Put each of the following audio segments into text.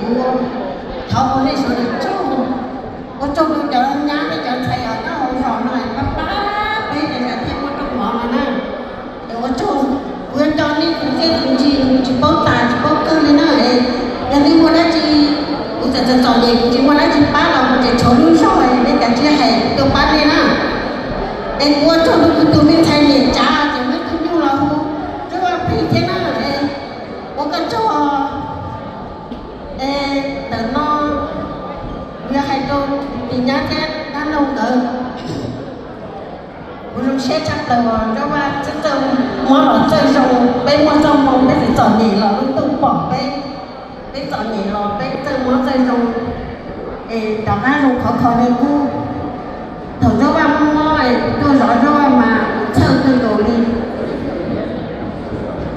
Kuv thov ua nej sawv daws tsaug, ua tsaug rau cov nyab thiab cov ntxhais uas nyob hauv zos no pab pab peb cov yam thiaj muaj rooj mov no na. Es ua tsaug, kuv yuav coj nej tus txiaj tus ntsig, kuv tsis paub tas tsis paub kawg li na. Yog nej muaj dab tsi, kuv txawm txom txom nyem kuv tsis muaj dab tsi pab los kuv tseem tshuav lub zog, nej kav tsij hais kuv tuaj pab nej na. Es kuv ua tsaug rau kuv tus me ntxhais niam Tsav, tseem muaj ib tug nyuj los hu Tub Vaj Plig thiab na. Ua koj tsaug. Es ntawm no kuv yuav hais rau tus nyab thiab dab laug nkawd. Kuv zoo siab tshaj plaws uas Tub Vaj txawj mob los txawj zoo, peb muaj txoj hmoo peb txawm txom nyem los lub ntuj pom peb, peb txom nyem los peb txawj mob txawj zoo, es rov qab zoo khov kho li qub. Thaum Tub Vaj mob mob es kuv tuaj zov Tub Vaj mas kuv txhawj kawg nkaus li.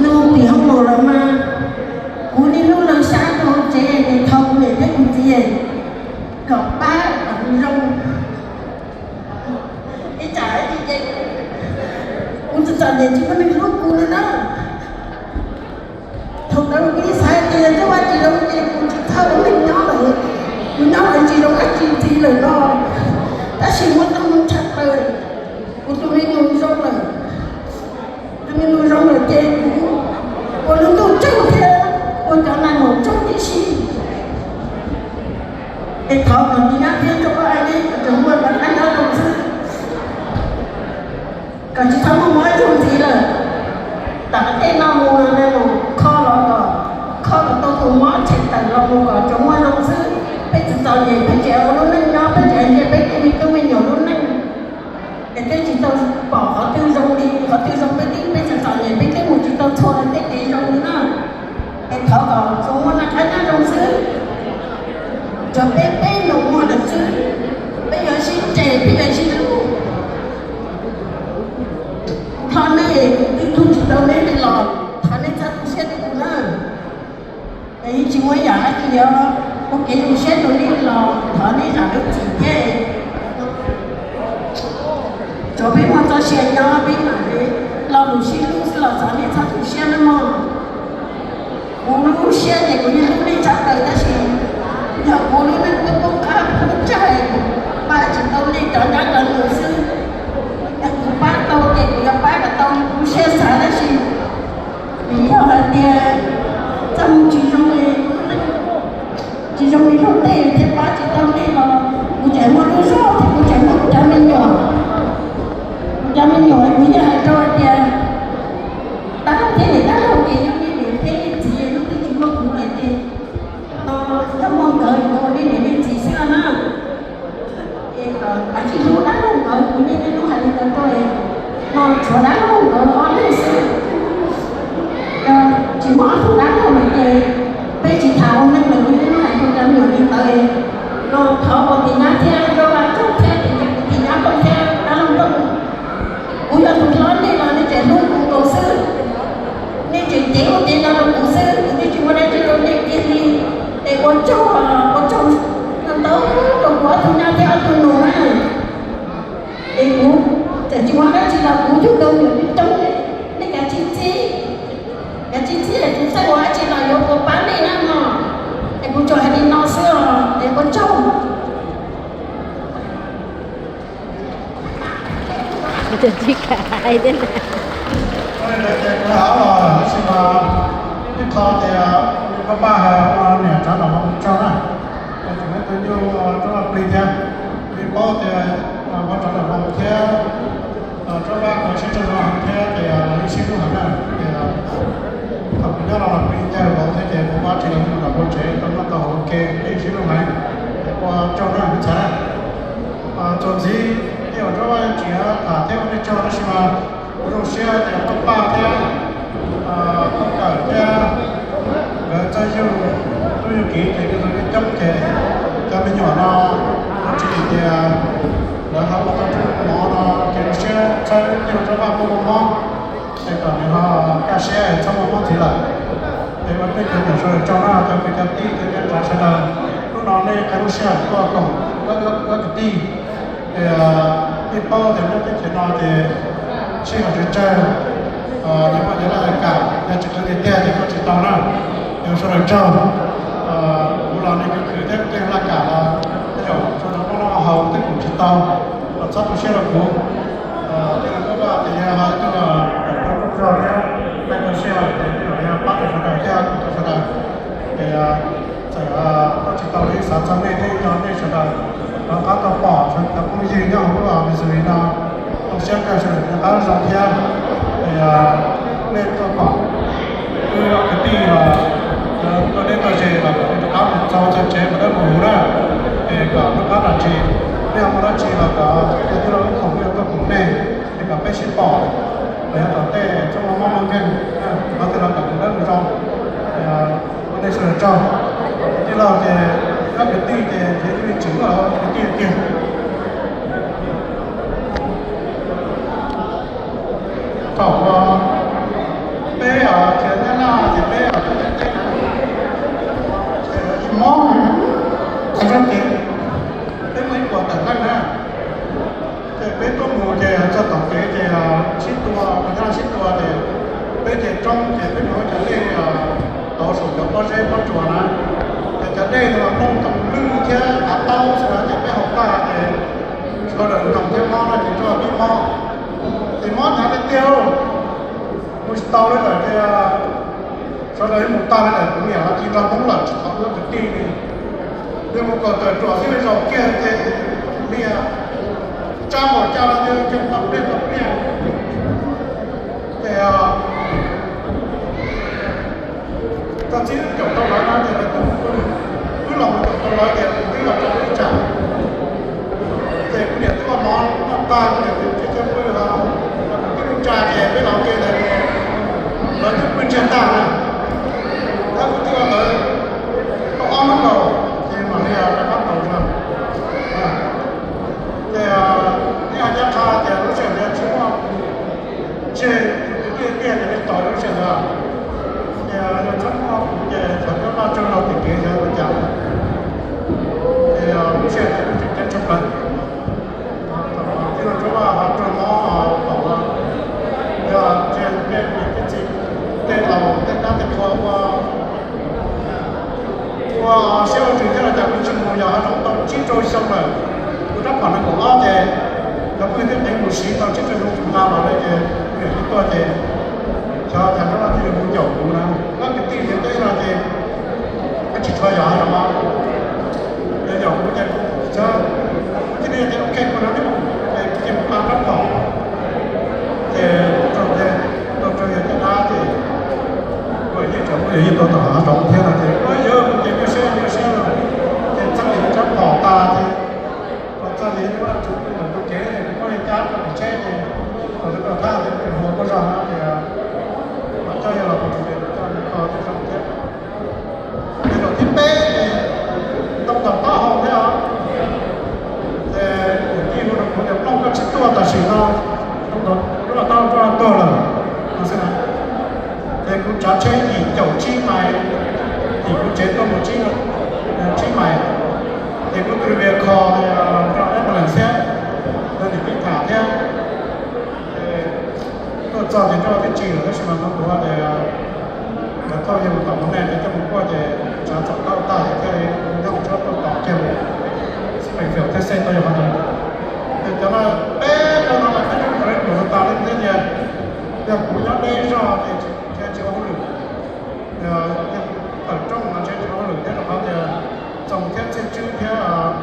Nws mus tim hoo maum lawm mas kuv niaj hnub laws xyab rau hauv tsev es thov kuv niam thiab kuv txiv kom pab kom kuv zoo. Ib tsam ib tsam ces kuv txom txom nyem tsis muaj neeg hlub kuv li na. Thaum ntawd kuv yeej xav tias yog Tub Vaj tsis zoo ces kuv tsis txhob ua neeg nyob lawm, kuv nyob lawm tsis zoo dab tsi ntxiv lawm no. Tab sis muaj txoj hmoo tshaj plaws, kuv tus me nyuam zoo lawm. Tus me nyuam zoo lawm ces kuv ua lub ntuj tsaug thiab ua cov nais maum tsaug tib si. Es thov kom tus nyab thiab Tub Vaj nej tsuas muaj qab nyob zoo xwb, kom tsis txhob muaj mob ib zaug ntxiv lawm. Tom qab tej no mus no nais maum kho los kom kho kom tau tus mob tshem tawm los mus kom tsuas muaj zoo xwb. Peb txom txom nyem peb tseem ua lub neej nyob, peb tseem ntsia peb tej me tub me nyuam lub neej. Es peb tsis tau pom qhov twg zoo li qhov twg zoo, peb twb peb txom txom nyem peb twb mus tsis tau txhua tej kev zoo li na. Es thov kom tsuas muaj nais qab nyob zoo xwb, tsuas peb peb nus muag lawm xwb, peb yuav sib ceg peb yuav sib hlub. Thov nej, kuv twb hlub tsis tau nej li los thov nej txhob tu siab rau kuv na. Es yeej tsis muaj ib yam dab tsi yuav ua kev zoo siab rau nej los thov nej zam lub txim thiab. Tsuas peb muaj txoj sia nyob peb mam li los mus sib hlub xwb los thov nej txhob tu siab nawb mog. Kuv lub siab ces kuv yeej hlub nej tshaj plaws tab sis yog kuv lub neej poob poob qab poob tsawg, kuv pab tsis tau nej cov nyab cov nus xwb. Yog kuv pab tau ces kuv yuav pab kom tau li kuv siab xav tab sis vim yog hais tias txoj hmoo tsis zoo li, tsis zoo li luag tej thiaj pab tsis tau nej los kuv tseem muaj lub zog thiab kuv tseem muaj kuv cov me nyuam. Kuv cov me nyuam kuv yeej hais rau hais tias dab laug thiab niam dab laug ces yog nej niam thiab nej txiv, lub twg tsis muaj kuv lawm ces no yog muaj nkawd kuv ua nej niam nej txiv xwb na. Es kav tsij hlub dab laug nkawd, kuv yeej niaj hnub hais li ntawd rau no, tshuav dab laug nkawd ob leeg xwb. Tsis muaj ob tug dab laug lawm ces peb tsis tas ua neeg lawm, kuv yeej niaj hnub hais rau cov me nyuam li ntawd. No thov ua tus nyab thiab Tub Vaj tsaug thiab tus nyab Nplooj thiab dab laug Nplooj. Kuv yog tus hlob nej los nej tseem hlub kuv nkaus xwb, nej tseem cev ub cev no rau kuv xwb, kuv twb tsis muaj dab tsi rau nej kiag li. Es ua tsaug, ua tsaug ntau ntau rau kuv ob tug nyab thiab ob tug nus na. Es kuv txawm tsis muaj dab tsi los kuv yug tau me nyuam coob, nej kav tsij txib, kav tsij txib es kuv txawj ua dab tsi los yuav ua pab nej na mog. Es kuv tsuas hais li no xwb os, es ua tsaug. Ces kuv hais los tab sis mas ib qho tias pab pab hais ua niam Tsav Nom Hmoov tsaug na, tseem muaj tus nyuj Tub Vaj Plig thiab, vim paub tias Hmoov Tsav Nom Hmoov thiab Tub Vaj Plig siab tsaug Nom Hmoov thiab ces lawv yeej sib hlub heev na. Ces thaum kuv nyob los los Plig ncaws vauv thiab ces kuv pab tsis los mus los ua tsev tau noj tau haus ua ke, yeej sib hlub heev. Ces ua tsaug na me ntxhais na. Txuas ntxiv tej uas Tub Vaj tsis tham thiab ua nej tsaug tab sis mas kuv zoo siab tias Paj Paj thiab Paj Kawm thiab nkawd txawj yug tub yug kiv ces nkawd tau coob coob ces cov me nyuam no kuv tsis hais tias lawv ho ua tau tus mov no ces zoo siab txhawb yug Paj Paj muaj mob mob es kom nws ho kaj siab txhob muaj mob ntxiv lawm. Es ua peb cov niam sawv daws tsaug na, cov kwv cov tij cov neej tsa sawv daws, hnub no nej qee lub sij hawm tuaj koom wb kwv tij. Ces nej paub tias nyob teb chaws no ces sij hawm tsawg tsawg, nyias muaj nyias laj kam, yog tsis qee tiag tiag ces koj tsis tau na. Ces sawv daws tsaug. Txawm tau tsis tau li xav txog nej thiab yog nej sawv daws rov qab tau pom cov phooj ywg nyob hauv lub Missouri no, zoo siab kawg sawv daws rov qab zoo thiab. Nej tuaj pom wb ob kwv tij los tuaj deb tuaj ze los kom nej rov qab mus txog txog tsev kom dawb mus huv na, es kom rov qab ram tsis nej ho muaj dab tsi los kom cov tij laug ib khoom tuaj pom nej, es kom peb sib pom, los yog tom tej tsob mob mob nkeeg, qhov twg los kom mus dawb mus zoo. Ua nej sawv daws tsaug. Tij laug ces ob kwv tij ces ntshe yeej tsis muaj kwv tij tiag. Thaum peb os, ces nyab laj ces peb os, peb teb na, ces mob, thaum zoo ces peb muaj ib puas tawm leej na. Ces peb tuaj mus ces txog tom kev ces sib tua, nyab laj sib tua ces peb ces roob ces peb mus ua cov dej tauv saum cov pob zeb pob tsuas na. Ces cov dej no nplooj too lwj thiab av taub xwb na, ces peb haus tag ces sawv daws ntoos thiab mob no ces rau peb mob. Ces mob hnyav tiag tiag, mus tsis tau li lawm ces sawv daws mus tag li lawm, kuv niam los cia nrog Hmoob lawm tsis thov wb kwv tij li. Ces mus kom tawm ruam xwb zaum kiag ces lias tsab npaum cas los ces caum tau pliaj tau pliaj. Ces txog txij caum tau lawv no ces lawv twb pw, wb los mus caum tau lawv ces twb los tso wb tsam. Ces kuv niam twb ua mov noj tag, kuv niam twb tsis tau pw los, kuv twb tsa ces peb los ua ke ntawd, lawv twb pw ntsiag tag na. Tab kuv twb ua ntawd tau ob hnub nkaus ces mam li rov qab tau zog. Ces nej hais ncaj qha tias lub sij hawm ntawd tsis muaj, ntshe tiag tiag tias nej tos lub sij hawm ntawd, ces yog tsis muaj kuv ces thaum cov vaj tsaug los tim kev xyov ua cas. Ces lub sij hawm ntawd kuj tseem ceeb tshaj plaws. Thaum tij laug Tsuab Vaj ho raug mob, thaum yog ntshe nej niam tej txiv tej laus tej dab tej qhua ua ua siab ua ntsws thiab los cas kuv tsis mus, yog hav zoov tau tsib rau xyoo lawm. Kuv rab phom nees nkaum ob ces cov phooj ywg thiab peb mus siv tau tsib rau xyoo tsis nqa los li ces kuv niam twb tuaj ces xyov cas rov qab cia li hu caum kuv na. Ob kwv tij ntiav teb no ces peb tsis tshua yog hav zoov os. Ces yaum kuv ces xyov kuv cia li tias ok kuv rov qab mus, ces kuv cia li nqa rab phom ces tau tsaug yawg caj dab ces ua yeej tseem muaj yawg yeej tuaj tom hav zoov thiab no ces ua yawg kuv ces nyuaj siab nyuaj siab lawm. Ces txeeb yawg rab phom tas ces los txog ces ua tsum ntawm tus kev ces kuv muab li cab rau pem tsheb ces thaum twg rau thaj ces hu kuj zog no ces mam coj yawg los kuv tseem coj mus kho tej zoo thiab. Ces zaum thib peb ces ntoo tawm taub hau thiab os. Ces niam tij hu rau kuv tias Nplooj, koj tsis tuaj tam sim no, ntoo tawm taub hau tuag lawm no xwb na. Ces kuv tsav tsheb yim caum tsib mais, tim kuv tsev tuaj mus tsib mais, ces kuv tus viv kho rau ambulance thiab, rau niam tij tham thiab. Tuaj txog ces nroj twb tsis lawm tab sis mas hnov kuv tias nkawd thauj yawg mus tom mus nej ces coj mus kuaj ces tsav txaus tau tag ces thiaj li nyob hauv tsheb tuaj tom kiag mus Springfield, Texas tau yog qhov ntawd. Ces cov no peb tau no mas twb rau tas li thiab tias yog kuv nyob deb zog ces ntshe tsis ua hauj lwm, yog tawm rooj no ntshe tsis ua hauj lwm thiab rau qhov tias Txoos thiab Txiaj Tswb thiab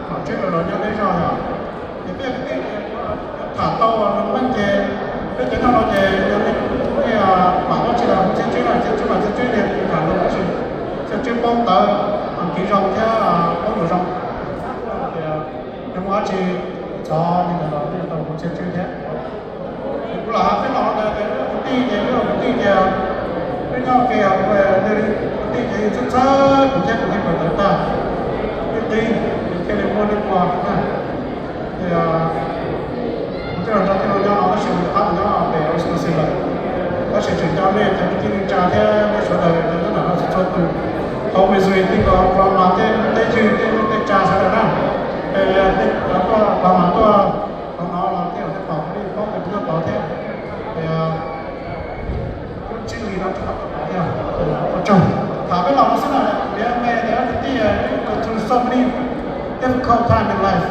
Nom Tswb lawv los nyob deb zog yom. Ces peb kwv tij tham tau los meej ces peb cov nyob no ces yog nej mam dab tsi los hu Txiaj Tswb na, Txiaj Tswb mas Txiaj Tswb tiag, tham los tab sis Txiaj Tswb paub ntawv, kev zoo thiab paub lus zoo. Ces yog muaj dab tsi thov li ntawd los nej tau hu Txiaj Tswb thiab. Kuv lam hais peb los ntawd tias kwv tij ces, kwv tij ces peb nyob ua ke, kwv tij ces txhawb txhawb kuv thiab kuv thiaj kawm ntawv tag, twb qib, thiaj li muaj nej ua na. Ces kuv thiaj los nrog tij laug nyob no tab sis kuv rov qab mus nyob pem Wisconsin lawm. Tab sis tseem nco nej cov kwv tij neej tsa thiab nej sawv daws cov nyob nram no txhua txhua tus hauv Missouri, tij laug Oklahoma, tej ywg tej neej tej tsa sawv daws na. Es tej cov tuaj Oklahoma tuaj hauv no los tej zaum nej pom kuv li paub tias kuv nyob tod thiab. Es lub tsib hlis no tsis tau tod thiab. Ua tsaug. Tham peb los no xwb na, piav me tias kwv tij go through so many difficult time in life.